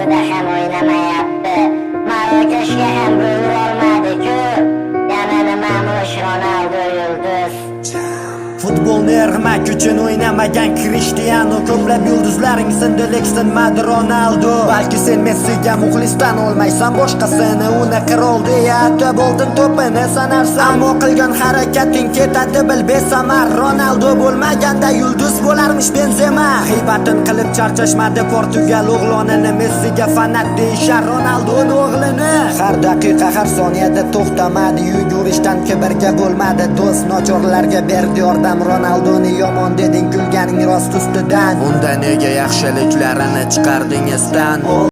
Ligasida ham o'ynamayapti. Marokashga ham gol urolmadi-ku. Yana nimamish Ronaldo yulduz. Futbolni ermak uchun o'ynamagan Krishtianu. Ko'plab yulduzlaring sindi, lek sinmadi Ronaldo. Balki sen Messiga muxlisdan olmaysan boshqasini. Uni qirol deya atab, oltin to'pini sanarsan. Ammo qilgan harakating ketadi, bil, besamar. Ronaldo bo'lmaganda yulduz bo'larmish Benzema. G'iybatin qilib charchashmadi Portugal o'g'lonini. Messiga fanat deyishar Ronaldoni o'g'lini. Har daqiqa, har soniyada to'xtamadi yugurishdan, kibrga bo'lmadi do'st, nochorlarga berdi yordam. Ronaldoni yomon deding, kulganing rost ustidan. Unda nega yaxshiliklarini chiqarding esdan?